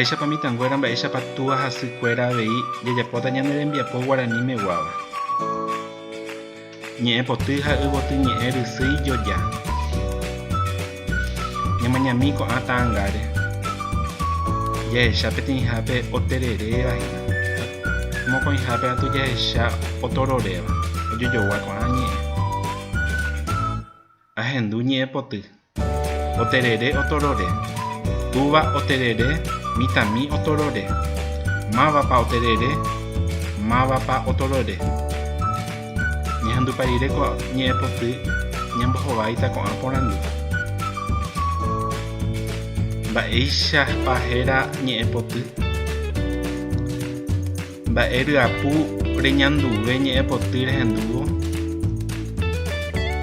Mba'éichapa mitãnguéra, mba'éichapa túva ha sykuéra avei jajapóta ñane rembiapo guaranimeguáva. Ñe'ẽpoty ha yvoty ñe'ẽ rysýi joja. Ñamañami ko'ã ta'angáre. Jahecha peteĩhápe otereréva hína. Mokõihápe katu jahecha otororéva, ojojogua ko'ã ñe'ẽ. Ahendu ñe'ẽpoty. Oterere otorore. Túva oterere, mitãmi otorore. Mávapa oterere, mávapa otorore. Ñahendupa rire ko ñe'ẽpoty ñambohováita ko'ã porandu. Mba'éichapa héra ñe'ẽpoty? Mba'e ryapu reñanduve ñe'ẽpoty rehendúvo?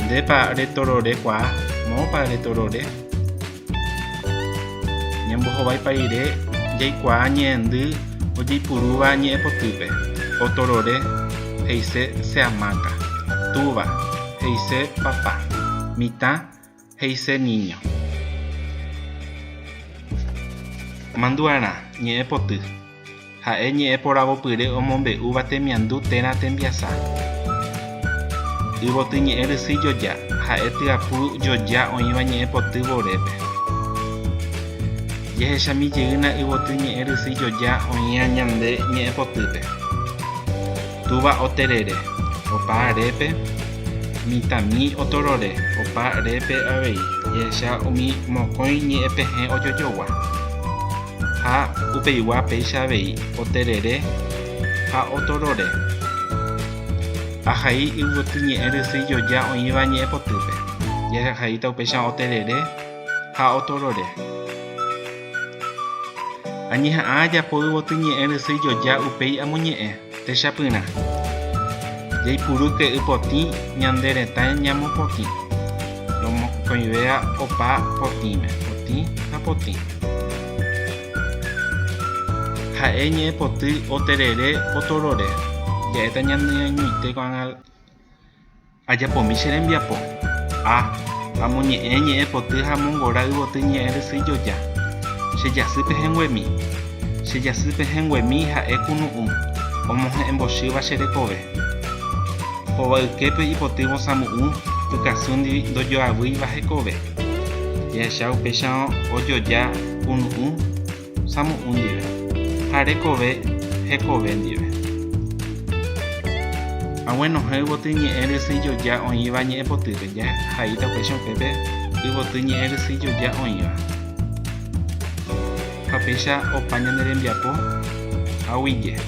Ndépa retororekuaa? Moõpa retorore? Ñambohováipa rire jaikuaa ñe'ẽndy ojeipurúva ñe'ẽpotýpe. Otorore he'ise se hamaca, túva he'ise papá, mitã he'ise niño. Mandu'arã, ñe'ẽpoty. Ha'e ñe'ẽ poravopyre omombe'úva temiandu térã tembiasa. Yvoty ñe'ẽ rysýi joja, ha'e tyapu joja oĩva ñe'ẽ poty vorépe. Jahechami jeýna yvoty ñe'ẽ rysýi joja oĩva ñande ñe'ẽ potýpe. Túva oterere, opa répe, mitãmi otorore, opa répe avei, jehecha umi mokõi ñe'ẽpehẽ ojojogua. Ha upeigua péicha avei, oterere ha otorore. Ahai yvoty ñe'ẽ rysýi joja oĩva ñe'ẽpotýpe. Jahaíta upéicha oterere ha otorore. Añeha'ã ajapo yvoty ñe'ẽ rysýi joja upéi amoñe'ẽ, techapyrã. Jaipurúke y potĩ ñande retã ñamopotĩ. Romokõivéva opa potĩme, potĩ ha potĩ. Ha'e ñe'ẽpoty oterere otorore. Ja'éta ñaneañoite ko'ág̃a. Ajapomi che rembiapo. A. Amoñe'ẽ ñe'ẽ poty ha amongora yvoty ñe'ẽ rysýi joja. Che jasy pehẽnguemi. Che jasy pehẽnguemi ha'e kunu'ũ, omohe'ẽmbochýva che rekove. Hova yképe ipotývo samu'ũ pykasu ndojoavýiva hekove. Jahecha upéicharõ ojoja kunu'ũ. Samu'ũ ndive ha rekove hekove ndive. Aguenohẽ yvoty ñe'ẽ rysyijoja oĩva ñe'ẽpotýpe, jahaíta upéicha upépe yvoty ñe'ẽ rysyijoja oĩva. Ha péicha opa ñane rembiapo aguije.